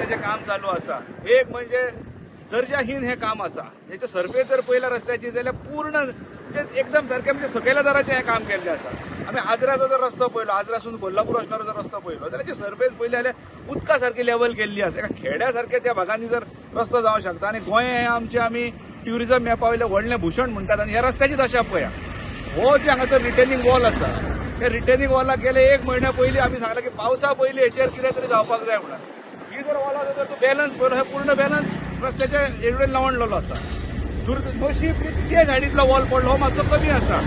रस्त्याचें काम चालू आसा. एक म्हणजे दर्जाहीन हें काम आसा. हेचे सर्फेस जर पळयला रस्त्याची जाल्यार पूर्ण म्हणजे एकदम सारकें म्हणजे सकयल्या दराचें हें काम केल्लें आसा. आमी आजराचो जर रस्तो पळयलो, आजरासून कोल्हापूर वचणारो जर रस्तो पळयलो जाल्यार तेची सर्फेस पळयली जाल्यार उदका सारकी लेवल केल्ली आसा. एका खेड्या सारके त्या भागांनी जर रस्तो जावंक शकता. आनी गोंय हें आमचें आमी ट्युरिजम मॅपा वयलें व्हडलें भूषण म्हणटात आनी ह्या रस्त्याची दशा पळया. हो जे हांगासर रिटेनिंग वॉल आसा, त्या रिटेनिंग वॉलाक गेले एक म्हयन्या पयलीं आमी सांगलां की पावसा पयलीं हेचेर कितें तरी जावपाक जाय म्हणून. ही जर वॉल आसा तर तो बॅलन्स पळयलो, हे पूर्ण बॅलन्स रस्त्याच्या हेडवेन लावणलेलो आसा. नशीब की ते सायडींतलो वॉल पडलो हो मातसो कमी आसा.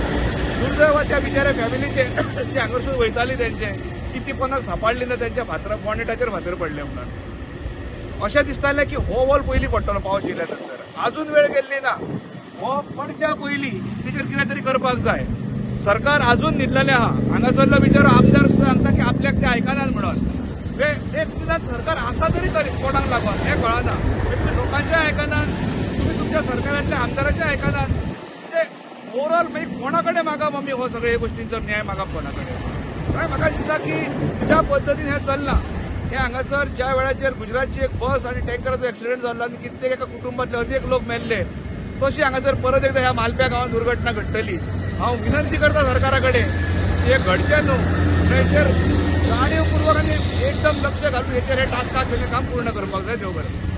दुर्दैवाच्या बिचाऱ्या फॅमिलीचे जे हांगासून वयताली तेंचे की ती कोणाक सांपडली ना, तेंच्या फातर बॉनेटाचेर फातर पडले म्हणून. अशें दिसतालें की हो वॉल पयलीं पडटलो पावस येयल्या नंतर. अजून वेळ गेल्ली ना. हो पडच्या पयलीं तेचेर कितें तरी करपाक जाय. सरकार अजून न्हिदलेलें आहा. हांगासरलो बिचारो आमदार सुद्दां सांगता की आपल्याक ते आयकनात म्हणून. एक निदान सरकार आसा तरी तरी कोणाक लागून हें कळना. तुमी लोकांचें आयकनात, तुमी तुमच्या सरकारांतल्या आमदाराचें आयकनात. म्हणजे ओवरऑल मागीर कोणा कडेन मागप आमी हो सगळे गोश्टींचो न्याय मागप कोणा कडेन? काय म्हाका दिसता की ज्या पद्दतीन हें चल्लां हें हांगासर ज्या वेळाचेर गुजरातची एक बस आनी टँकराचो एक्सिडंट जाल्लो आनी कित्येक एका कुटुंबांतले अनेक लोक मेल्ले, तशी हांगासर परत एकदा ह्या मालप्या गांवांत दुर्घटना घडटली. हांव विनंती करता सरकारा कडेन हें घडचें न्हू, हेचेर जाणीवपूर्वक आनी एकदम लक्ष घालून हेचेर हे टास्काक हें काम पूर्ण करपाक जाय. देव बरें.